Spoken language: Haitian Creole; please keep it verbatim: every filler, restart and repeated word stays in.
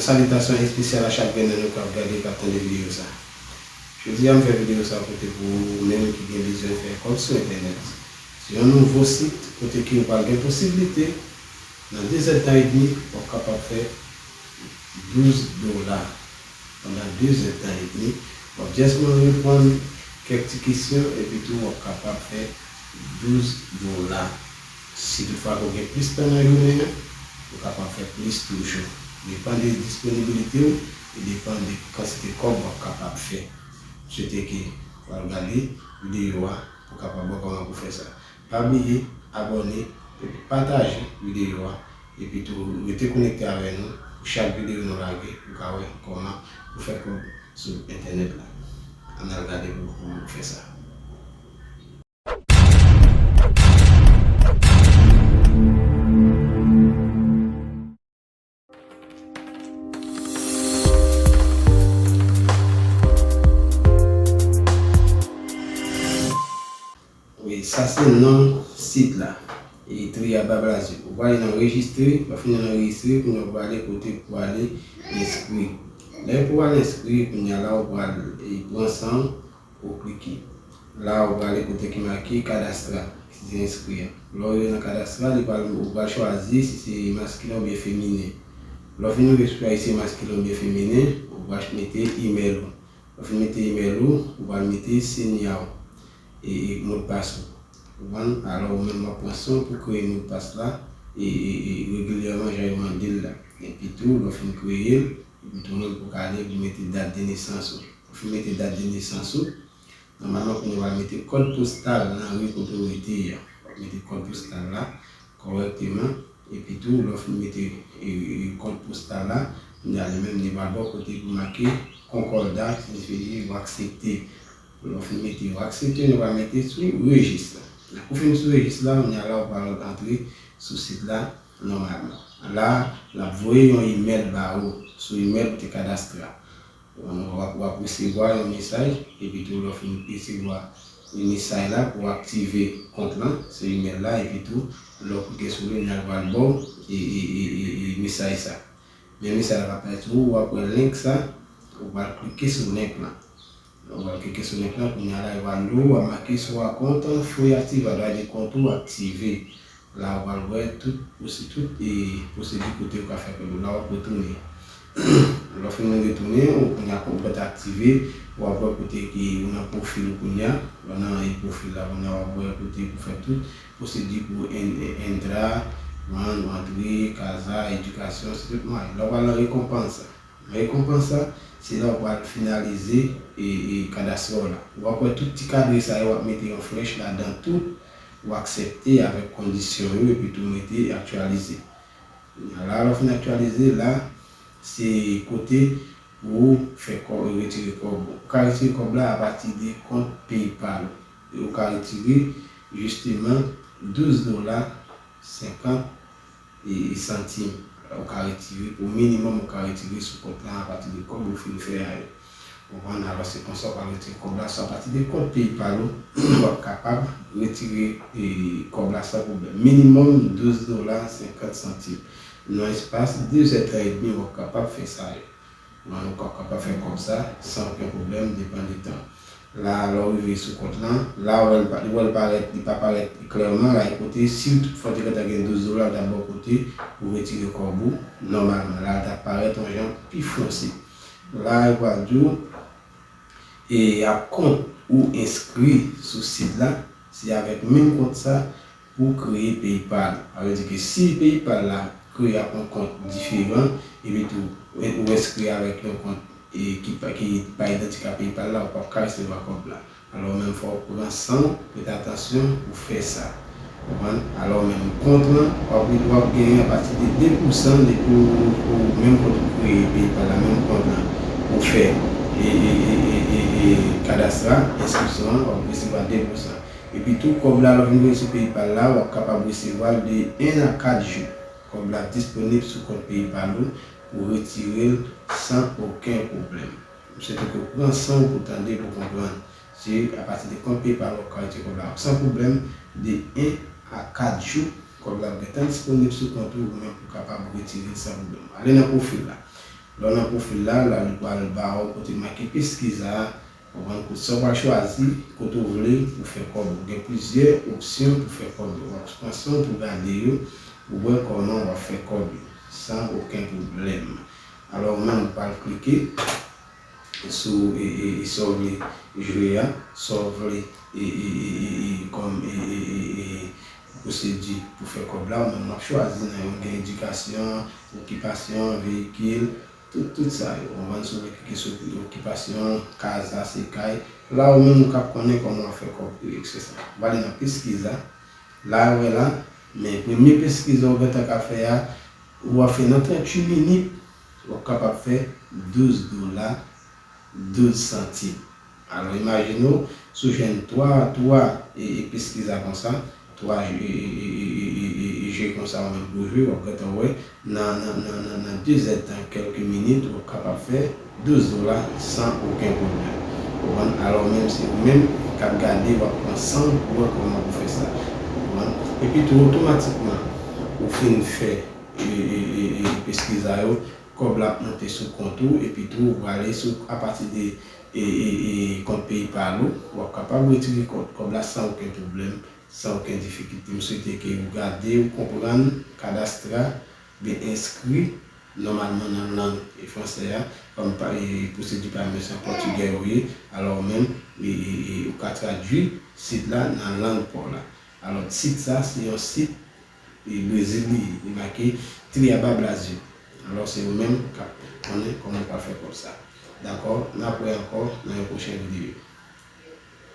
Salitasyon espesyal a chak grenn nan nou k ap gade, k ap tande videyo sa. Jodi a, m fè videyo sa kote pou ou menm ki gen bezwen fè kòb sou entènèt. Se yon nouvo sit kote ke ou pral gen posiblite, nan de zèdtan edmi, w ap kapab fè douz dola. Pandan de zèdtan edmi, w ap just reponn kèk ti kesyon, epi tou w ap kapab fè douz dola. Si toutfwa ke w gen plis tan nan jounen an, ou kapab fè plis toujou. Depann de disponibilite w e depann de kantite kòb w ap kapab fè. M swete ke w al gade videyo a pou w kapab wè kòman pou fè sa. Pa bliye abòne epi pataje videyo a, epi tou rete konekte avè nou pou chak videyo nou lage, ou ka wè kòman pou fè kòb sou entènèt la. Ann al gade pou kòman pou fè sa. Wi, sa se non sit la. E Triya Bablaze. Ou prale nan rejistre, w ap fini nan rejistre, kounye a ou prale kote pou ale enskri. Lè pou ale enskri, kounye a la ou pral e pran san ou klike. La ou prale kote ki make kadastra, ki se enskri a. Lè w rive nan kadastra, li pral, ou pral chwazi si se maskilen oubyen feminen. Lè w fin rive chwazi si se maskilen oubyen feminen, ou pral mete imèl ou. Lè w fin mete imèl ou, ou pral mete senya w e, e modpas ou. Ou konprann? Alò, ou menm w ap pran san w pou kreye modpas la e, e, e regilyèman jan yo mande l la. Epi tou, lè w fin kreye l, epi tou menm pou w ka ale pou mete dat de nesans ou. Lè w fin mete dat de nesans ou, nòmalman kounye a w al mete kòd postal nan ri kote w rete a. W ap mete kòd postal la kòrèkteman. Epi tou, lè w fin mete e, e, kòd postal la, kounye a li menm li pral ba w kote pou make konkòda, ki siyifi ou aksepte. Lè w fin mete ou aksepte, nou va mete sou rejis la. Lè ou fin sou rejis la, kounye a la ou pral antre sou sit la nòmalman. La, l ap voye yon imèl ba ou sou imèl ou te kadastre a. W ap, w ap resevwa yon mesaj, epi tou lè w fin resevwa mesaj la pou w aktive kont lan, se imèl la, epi tou lè w klike sou li, l pral ba w e, e, e, e, e mesaj sa. Men mesaj la va parèt sou ou, w ap wè link sa, ou pral klike sou link lan. Ou pral klike sou link lan, kounye a la, yo pral di w, w ap make sou a kont fouye aktive, sa vle di kont ou aktive. La, ou pral wè tout pwosi-, tout, e, pwosedi kote ou ka fè kòb ou. La, w ap retounen. Lè w fin retounen, ou kounye a kont ou aktive, w ap wè kote ki ou nan pwofil ou kounye a. Lè w nan, e, pwofil la, kounye a w ap wè kote pou fè tout pwosedi pou en-, e, Endra, Wan, Rantre, Kaza, Edikasyon, se tout mwayen. Lè w pral nan rekonpans, Rekonpans la, se lè w pral finalize e, e kadastro w la. W ap wè tout ti kadre sa yo, w ap mete yon flèch ladan tou, ou aksepte avèk kondisyon yo, epi tou mete aktyalize. La, lè w fin aktyalize, la, se kote pou ou fè kòb, retire kòb ou. Ou ka retire kòb la apati de kont PayPal ou. E ou ka retire jisteman douz dola senkant e, e santim ou ka retire, pou minimòm ou ka retire sou kont lan apati de kòb ou fin fè a yo. Ou konprann? Alò, se konsa ou pral retire kòb la, swa apati de kont PayPal ou, w ap kapab retire, e, kòb la san pwoblèm. Minimòm douz dola senkant santim. Nan espas de zèdtan edmi, w ap kapab fè sa yo. Ou konprann, ou ka, kapab fè kòb sa san okenn pwoblèm, depann de tan. La, lè w rive sou kont lan, la, ou wè l pa, ou wè l parèt, li pa parèt klèman, la, e kote, si toutfwa w te gentan gen douz dola, l t ap ba w kote pou retire kòb ou, nòmalman, la, l t ap parèt yon jan pi fonse. La, yo pral di w, e ak kont ou enskri sou sit la, se avèk menm kont sa, pou kreye PayPal. Sa vle di ke si PayPal la kreye ak yon kont diferan, epi tou, ou enskri avèk yon kont, e, ki pa, ki pa idantik a PayPal la, ou p ap ka resevwa kòb la. Alò, ou menm fò w pran san w, prete atansyon pou fè sa. Ou konprann? Alò, menm kont lan, w ap, w ap genyen apati de de pousan depi w, ou menm kont ou kreye PayPal la, menm kont lan, ou fè, e, e, kadastra, enskripsyon an, w ap resevwa de pousan. Epi tou, kòb la, lè w vin voye sou PayPal la, w ap kapab resevwa l de en a kat jou. Kòb la disponib sou kont PayPal ou pou retire l san okenn pwoblèm. M swete ke w pran san w pou tande, pou konprann. Se apati de kont PayPal w ap ka retire kòb la san pwoblèm, de en a kat jou, kòb la ap gentan disponib sou kont ou, ou menm pou kapab retire l san pwoblèm. Ale nan pwofil la. Lè w nan pwofil la, la li pral ba w kote make Pesquisa a, ou konprann, kote sa w pral chwazi, kote w vle pou fè kòb ou. Gen plizyè opsyon pou fè kòb yo. W ap pran san w pou gade yo, pou wè kòman w ap fè kòb yo, san okenn pwoblèm. Alò, ou menm, ou pral klike sou e, e, e sa w vle jwe a, sa w vle e, e, e, e, e, kòm e, e, e, e, pwosedi pou fè kòb la, ou menm w ap chwazi nan yo gen edikasyon, okipasyon, veyikil, tout, tout sa yo. Ou konprann, si w vle klike sou okipasyon, kaz la se kay. La ou menm ou k ap konnen kòman w ap fè kòb yo, etsetera. W ale nan Pesquisa. La ou wè la, men premye Pesquisa ou gentan ka fè a, ou ap fè nan tranntuit minit, w ap kapab fè douz dola douz santim. Alò, imajine w, si w jwenn twa, twa e, e Pesquisa konsa, twa e, e, e, e, e, e, e je konsa ou menm pou jwe, w ap gentan wè, nan, nan, nan, nan, nan de zèdtan, kèlke minit, w ap kapab fè douz dola san okenn pwoblèm. Ou konprann? Alò, menm se ou menm k ap gade, w ap pran san w pou wè kòman pou fè sa. Ou konprann? Epi tou, otomatikman, ou fin fè e, e, e, e Pesquisa yo, kòb la ap monte sou kont ou, epi tou, ou prale sou, apati de e, e, e, kont PayPal ou, w ap kapab retire kòb, kòb la san okenn pwoblèm, san okenn difikilte. M swete ke ou gade, ou konprann Cadastra, ben enskri nòmalman nan lang e fransè a, kòm pa, e, pwosedi pa men se an pòtigè ou ye, alò ou menm, e, e, e, ou ka tradui sit la nan lang pa w la. Alò, sit sa, se yon sit e Brezil li ye. Li make Triaba Brasil. Alò, se ou menm k ap konnen kòman w pral fè kòb sa. Dakò? N ap wè ankò nan yon pwochen videyo.